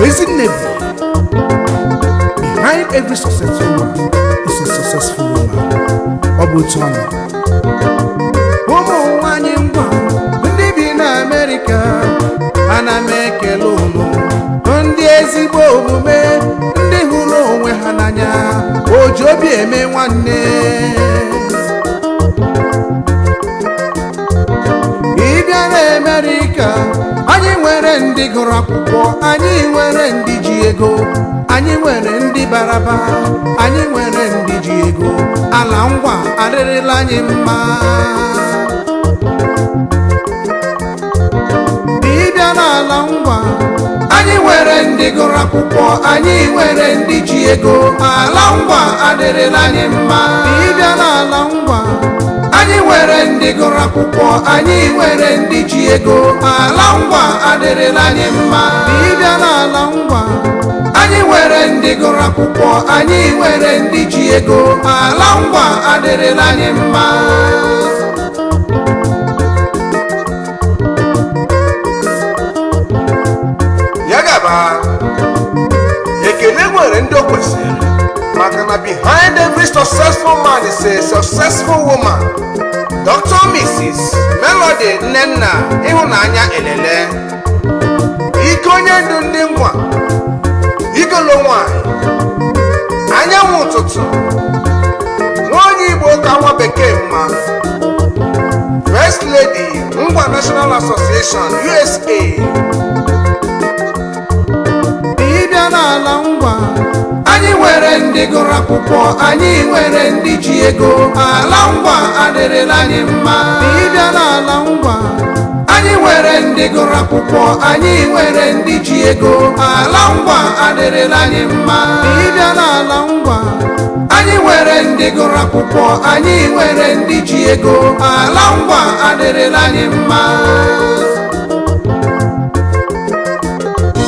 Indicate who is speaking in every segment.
Speaker 1: Ezinne bi. Behind every successful man is a successful woman. Ọ bụ otu ọnụ. Ụmụ nwanyị Ngwa ndị bi na Amerịka, ana m ekele unu, ndị ezigbo omume, ndị hụrụ onwe ha n'anya, oji obi eme nwanne. Ị bịa na Amerịka, anyị nwere ndị gụrụ akwụkwọ, anyị nwere ndị ji ego, anyị nwere ndị baraba, anyị nwere ndị ji ego. Ala Ngwa adịrịla anyị mma. Ị bịa n'ala Ngwa, anyị nwere ndị gụrụ akwụkwọ, anyị nwere ndị ji ego. Ala Ngwa adịrịla anyị mma. Ị bịa n'ala Ngwa, anyị nwere ndị gụrụ akwụkwọ, anyị nwere ndị ji ego. Ala Ngwa adịrịla anyị mma. Ị bịa n'ala Ngwa, anyị nwere ndị gụrụ akwụkwọ, anyị nwere ndị ji ego. Ala Ngwa adịrịla anyị mma.
Speaker 2: Ya gaba, ekele nwere ndị o kwesịrị, maka na behind every successful man is a successful woman. Dr. Mrs. Melody Nnenna Ịhụnanya Elele, ike onye ndu ndị Ngwa, igolo nwanyị, anyanwụ ụtụtụ, nwaonye Igbo ka nwa bekee mma, First Lady Ngwa National Association USA.
Speaker 1: Ị bịa n'ala Ngwa, anyị nwere ndị gụrụ akwụkwọ, anyị nwere ndị ji ego. Ala Ngwa adịrịla anyị mma. Ị bịa n'ala Ngwa, anyị nwere ndị gụrụ akwụkwọ, anyị nwere ndị ji ego. Ala Ngwa adịrịla anyị mma. Ị bịa n'ala Ngwa, anyị nwere ndị gụrụ akwụkwọ, anyị nwere ndị ji ego. Ala Ngwa adịrịla anyị mma.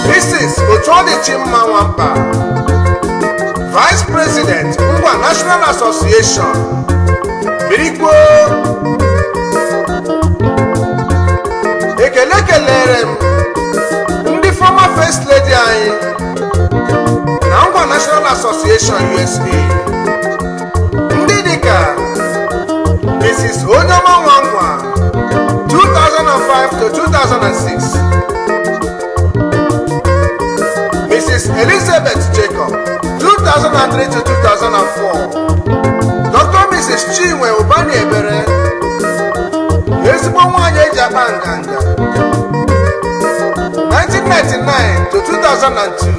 Speaker 2: Mrs. Otuodichimma Nwampa, Vice President Ngwa National Association, Birikwo. Ekele kelere m ndị former First Lady anyị na Ngwa National Association USA, ndị dịka Mrs. Onyeọma Nwangwa, 2005 to 2006, Mrs. Elizabeth Jacob, 2003 to 2004, Dr. Mrs. Chinwe Ubani Ebere, ezigbo nwaanyị eji akpa nganga, 1999 to 2002,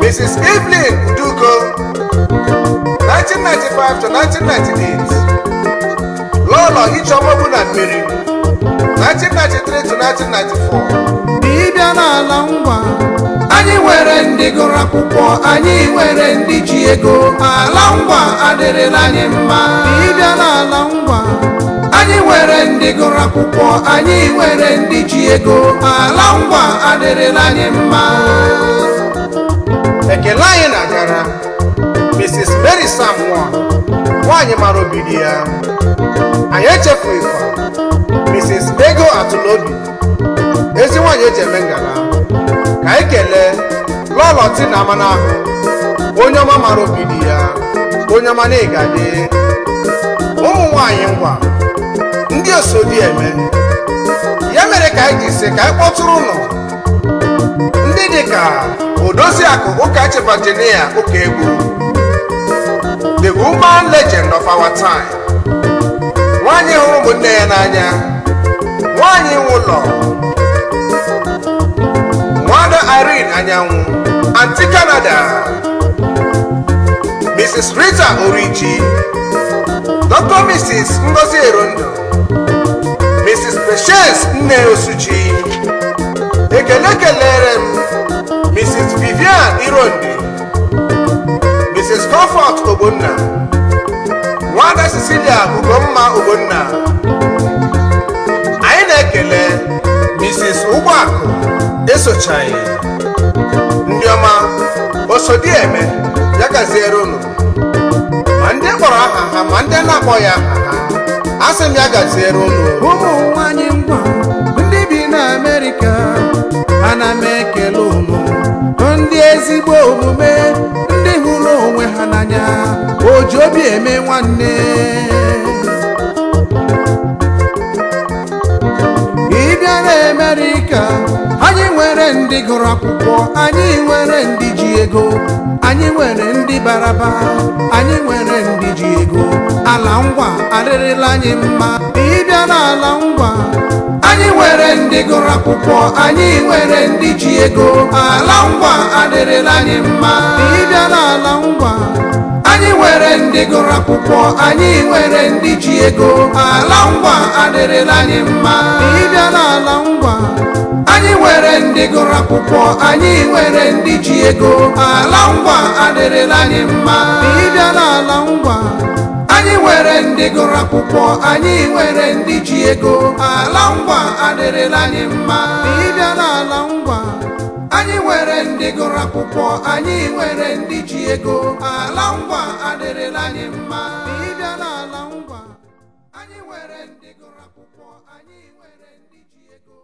Speaker 2: Mrs. Evelyn Udugo, 1995 to 1998, Lọlọ Ijeọma na Mmiri, 1993 to 1994.
Speaker 1: Ị bịa n'ala Ngwa, anyị nwere ndị gụrụ akwụkwọ, anyị nwere ndị ji ego. Ala Ngwa adịrịla anyị mma. Ị bịa n'ala Ngwa, anyị nwere ndị gụrụ akwụkwọ, anyị nwere ndị ji ego. Ala Ngwa adịrịla anyị mma.
Speaker 2: Ekele anyị na-agara Mrs. Mary Sam nwa nwaanyị mara obi di ya. Anyị echefughịkwa Mrs. Ego Atụlobi, ezi nwaanyị eji eme ngala. Ka anyị kelee Lọlọ Tina Amanahụ, onye ọma mara obi di ya, onye ọma na ịgadị. Ụmụ nwaanyị Ngwa, ndị osodi eme ya mere ka anyị ji sị ka anyị kpọtụrụ ụnụ ndị dịka Odoziakụ Ụkachi Virginia Ụkaegbu, the woman legend of our time, nwaanyị hụrụ ụmụnne ya n'anya, nwaanyị nwe ụlọ, nwada Irene Anyanwụ, Aunty Canada, Mrs. Rita Oriji, Dr. Mrs. Ngozi Erondo, Mrs. Patience Nne Osuji. Ekele kelere m Mrs. Vivian Ironde, Mrs. Comfort Ogbonna, nwada Cecilia Ugomma Ogbonna. Anyị na-ekele Mrs. Ụgbọakụ esochaghị, ndị ọma osodieme. Ya gaziere unu, ma ndị kpọrọ aha ha ma ndị na-akpọ ya aha ha. Asị m ya gaziere unu.
Speaker 1: Ụmụ nwanyị Ngwa ndị bi na Amerịka, ana m ekele. omume, ndị hụrụ onwe ha n'anya, oji obi eme nwanne. Ị bịa na Amerịka, anyị nwere ndị gụrụ akwụkwọ, anyị nwere ndị ji ego, anyị nwere ndị baraba, anyị nwere ndị ji ego. Ala ngwa adịrịla anyị mma. Ị bịa n'ala ngwa, anyị nwere ndị gụrụ akwụkwọ, anyị nwere ndị ji ego. Ala ngwa adịrịla anyị mma. Ị bịa n'ala ngwa, anyị nwere ndị gụrụ akwụkwọ, anyị nwere ndị ji ego. Ala ngwa adịrịla anyị mma. Ị bịa n'ala ngwa, anyị nwere ndị gụrụ akwụkwọ, anyị nwere ndị ji ego. Ala ngwa adịrịla anyị mma. Ị bịa n'ala ngwa, anyị nwere ndị gụrụ akwụkwọ, anyị nwere ndị ji ego. Ala ngwa adịrịla anyị mma. Ị bịa n'ala ngwa, anyị nwere ndị gụrụ akwụkwọ, anyị nwere ndị ji ego. Ala ngwa adịrịla anyị mma. Ị bịa n'ala ngwa, anyị nwere ndị gụrụ akwụkwọ, anyị nwere ndị ji ego.